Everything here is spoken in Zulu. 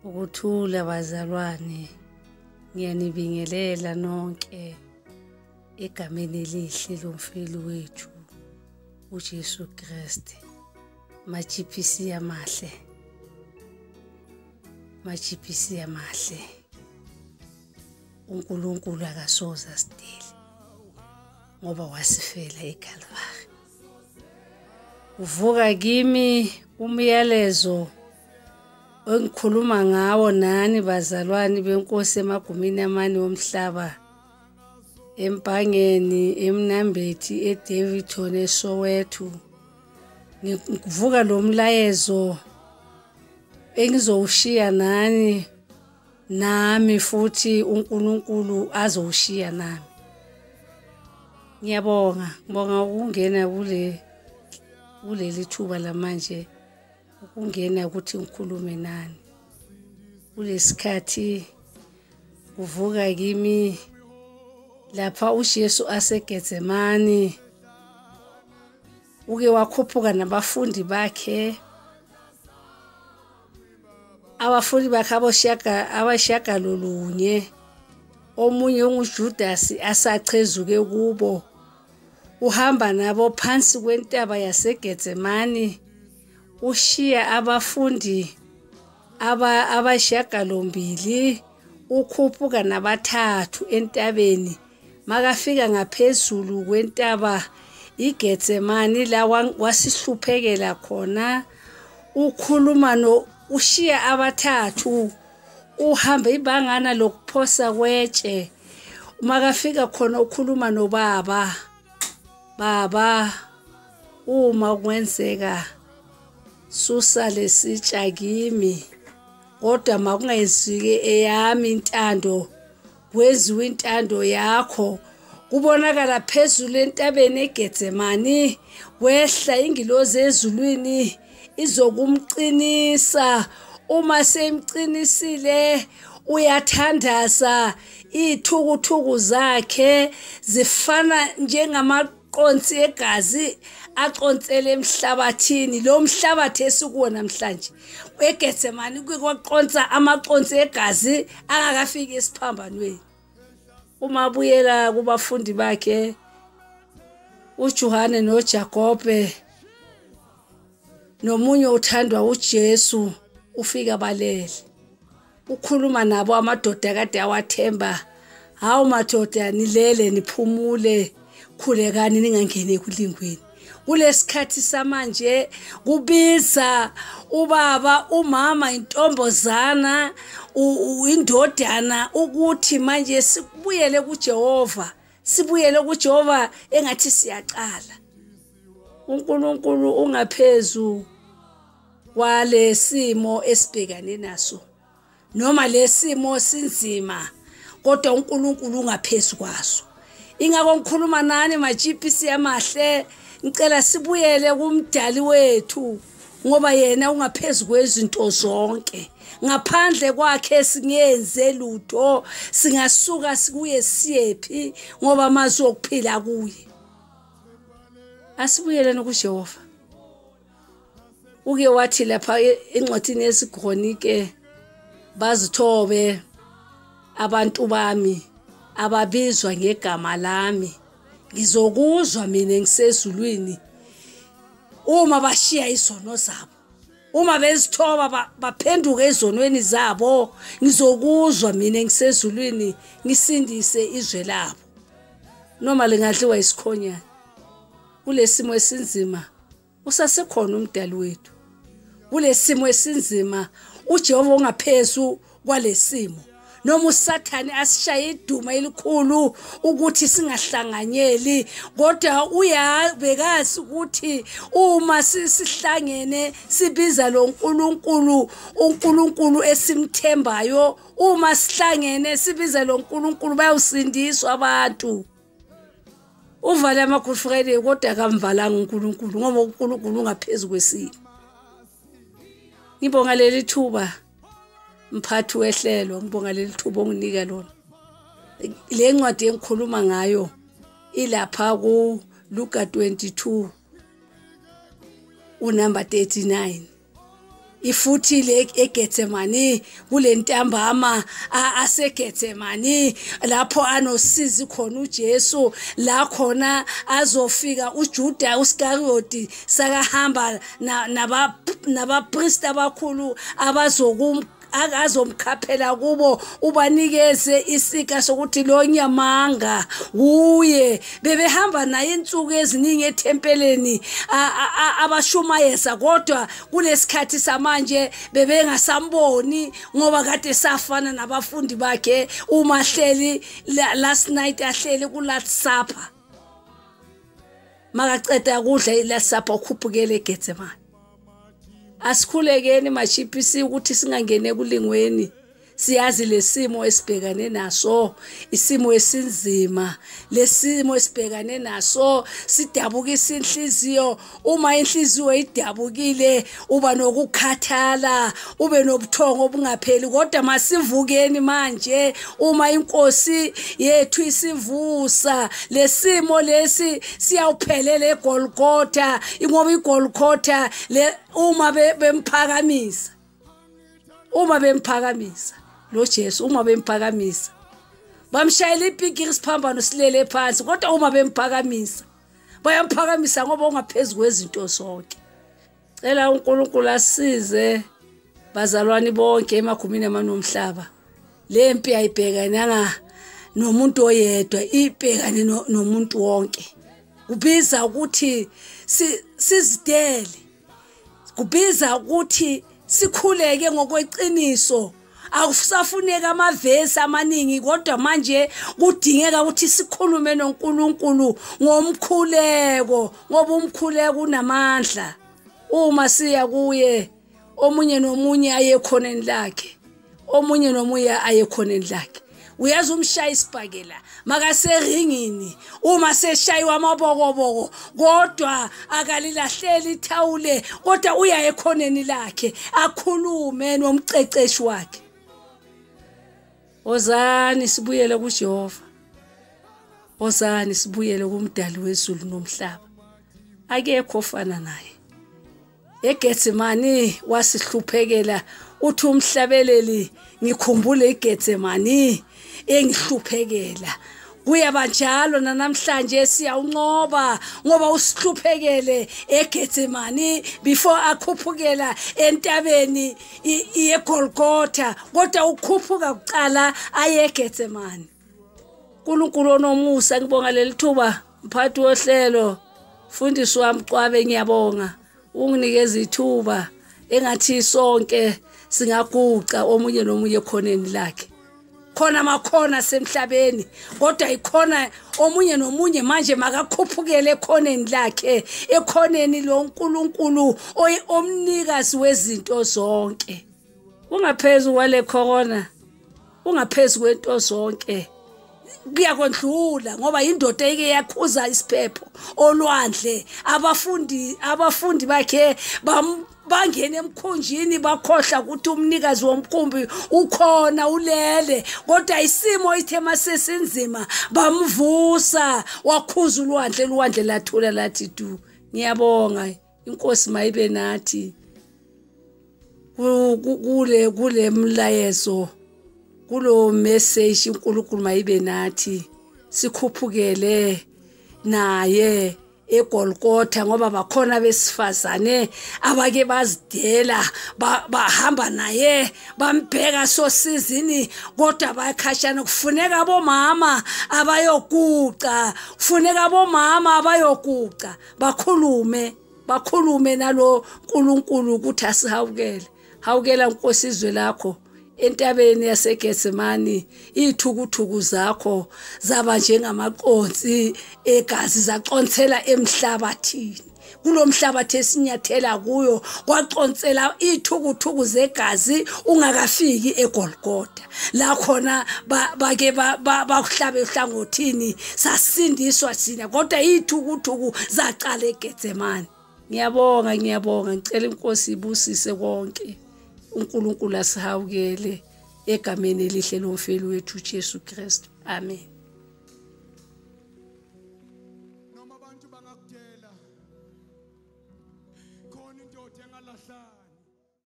Ukuthula bazalwane, ngiyanibingelela nonke egameni elihle lomfeli wethu uJesu Kristu. Ma-GPC amahle, ma-GPC amahle, uNkulunkulu akasoze asidele ngoba wasifela eKalvari. Uvuka kimi umyalezo engikhuluma ngawo nani bazalwane benkosi emagumeni amane womhlaba, eMpangeni, eMnambithi, eDaveyton, eSoweto. Ngivuka lo mlayezo engizowushiya nani, nami futhi uNkulunkulu azowushiya nami. Ngiyabonga, ngibonga ukungena kuleli thuba lamanje, ukungena ukuthi ngikhulume nani. Kulesikhathi kuvuka kimi lapha uJesu aseGetsemani, uke wakhuphuka nabafundi bakhe. Abafundi bakhe abashiyagalolunye, omunye unguJudas asachezuke kubo, uhamba nabo phansi kwentaba yaseGetsemani, ushiya abafundi abashiyagalombili, ukhuphuka nabathathu entabeni. Makafika ngaphezulu kwentaba iGetsemani la wasihluphekela khona, ukhuluma no ushiya abathathu, uhamba ibangana lokuphosa kwetshe. Makafika khona ukhuluma nobaba, baba uma kwenzeka susa lesitsha kimi, kodwa makungenzeki eyami intando, kwenziwe intando yakho. Kubonakala phezulu entabeni eGetsemani wehla ingilozi ezulwini izokumqinisa. Uma semqinisile uyathandaza, ithukuthuku zakhe zifana njengamaqonsi egazi aconsele emhlabathini. Lo mhlabathi esikuwo namhlanje eGetsemani kwaqonsa amaqonsi egazi angakafiki esiphambanweni. Uma buyela kubafundi bakhe uJohane noJakobe nomunye uthandwa uJesu, ufika balele, ukhuluma nabo amadoda kade awathemba. Hawu madoda, nilele niphumule, khulekani ningangeni ekulingweni. Kulesikhathi samanje kubiza ubaba, umama, intombozana, indodana ukuthi manje sibuyele kuJehova, sibuyele kuJehova engathi siyaqala. uNkulunkulu ungaphezulu kwalesimo esibhekane naso, noma lesimo sinzima, kodwa uNkulunkulu ungaphezulu kwaso. Ingakho ngikhuluma nani ma-GPC amahle, ngicela sibuyele kumdali wethu, ngoba yena ungaphezulu kwezinto zonke. Ngaphandle kwakhe singenze lutho, singasuka sikuye siyephi, ngoba amazwi okuphila kuye. Asibuyeleni kuJehova. Uke wathi lapha encwadini yesiKronike, bazithobe abantu bami ababizwa ngegama lami, ngizokuzwa mina ngisezulwini uma bashiya izono zabo, uma bezithoba baphenduka ezonweni zabo, ngizokuzwa mina ngisezulwini ngisindise izwe labo. Noma lingadliwa isikhonyana, kulesimo esinzima usasekhona umdali wethu. Kulesimo esinzima uJehova ungaphezulu kwalesimo. Noma uSathane asishaye iduma elikhulu ukuthi singahlanganyeli, kodwa uyabekazi ukuthi uma sihlangene sibiza lo nkulunkulu, uNkulunkulu esimthembayo, uma sihlangene sibiza lo nkulunkulu bayawusindiswa abantu. Uvale ama-Good Friday kodwa akamvalanga uNkulunkulu, ngoba uNkulunkulu ungaphezulu kwesimo. Ngibonga leli thuba mphathi wehlelo, ngibonga leli thuba onginika lona. Le ncwadi engikhuluma ngayo ilapha ku Luka 22 unumber 39. Ifuthi le eGetsemane kulentambama aseGetsemane lapho anosizi khona uJesu, la khona azofika uJuda uIskariyoti sakahamba nabapriest abakhulu azomkhaphela kubo, ubanikeze isika sokuthi lo nyamanga uye. Bebehamba naye insuku eziningi ethempeleni abashumayeza, kodwa kulesikhathi samanje bebengasamboni ngoba kade safana nabafundi bakhe. Uma hleli last night ahleli ku Last Supper, makaceda kudla i Last Supper ukhuphukele eGetsemane. Asikhulekeni machiphisi ukuthi singangene kulingweni. Siyazi lesimo esibhekane naso, isimo esinzima, lesimo esibhekane naso sidabukisa inhliziyo. Uma inhliziyo idabukile uba nokukhathala, ube nobuthongo obungapheli. Kodwa masivukeni manje uma inkosi yethu isivusa lesimo lesi, siyawuphelela eGolgotha, ngoba iGolgotha le uma bemphakamisa, uma bemphakamisa lo Jesu, uma bemphakamisa bamshayela ipikiri siphambano silele phansi, kodwa uma bemphakamisa bayamphakamisa ngoba ungaphezulu kwezinto zonke. Cela uNkulunkulu asize bazalwane bonke emakhumini amanomhlaba. Le mpi ayibhekananga nomuntu oyedwa, ibhekane nomuntu wonke. Kubiza ukuthi sizidele, kubiza ukuthi sikhuleke ngokweqiniso. Akusafuneka amavesi amaningi, kodwa manje kudingeka ukuthi sikhulume noNkulunkulu ngomkhuleko, ngoba umkhuleko unamandla. Uma siya kuye, omunye nomunye aye ekhoneni lakhe, omunye nomunye aye ekhoneni lakhe. Uyazi umshaya isibhakela makaseringini, uma seshayiwa amabokoboko, kodwa akalilahleli ithawule, kodwa uya ekhoneni lakhe akhulume nomqeqeshi wakhe. Ozani sibuyele kuJehova, ozani sibuyele kumdali wezulu nomhlaba, akekho ofana naye. eGetsemane wasihluphekela, uthi umhlabeleli ngikhumbule iGetsemane engihluphekela. Kuyaba njalo namhlanje siyawunqoba ngoba usihluphekele eGetsemane before akhuphukela entabeni yeGolgotha, kodwa ukhuphuka kuqala aye eGetsemane. uNkulunkulu onomusa, ngibonga leli thuba mphathi wohlelo, mfundisi wami Qwabe, ngiyabonga unginikeza ithuba engathi sonke singaguqa omunye nomunye ekhoneni lakhe. Khona makhona semhlabeni, kodwa ikhona omunye nomunye manje makakhuphukele ekhoneni lakhe, ekhoneni loNkulunkulu omnikazi wezinto zonke. Ungaphezulu kwale corona, ungaphezulu kwento zonke, kuyakwendlula ngoba indoda eke yakhuza isiphepho olwandle. Abafundi bakhe bangena emkhunjini bakhohlwa ukuthi umnikazi womkhumbi ukhona ulele, kodwa isimo ithe masesinzima bamvusa, wakhuza ulwandle, ulwandle lathula lathi du. Ngiyabonga, inkosi mayibe nathi kule mlayezo, kulo message. uNkulunkulu mayibe nathi, sikhuphukele naye eGolgotha, ngoba bakhona besifazane abake bazidela bahamba naye bambheka sosizini, kodwa bayakhashana. Kufuneka abomama abayoguqa, kufuneka abomama abayoguqa bakhulume nalo uNkulunkulu ukuthi asihawukele. Hawukela Nkosi izwe lakho. Entabeni yaseGetsemane ithukuthuku zakho zaba njengamaqonsi egazi, zaconsela emhlabathini. Kulo mhlabathi esinyathela kuyo kwaconsela ithukuthuku zegazi ungakafiki eGolgotha, la khona bake bakuhlabe ehlangothini, sasindiswa thina, kodwa ithukuthuku zacala eGetsemane. Ngiyabonga, ngiyabonga, ngicela inkosi ibusise konke. uNkulunkulu asihawukele egameni elihle lomfeli wethu Jesu Kristu. Amen.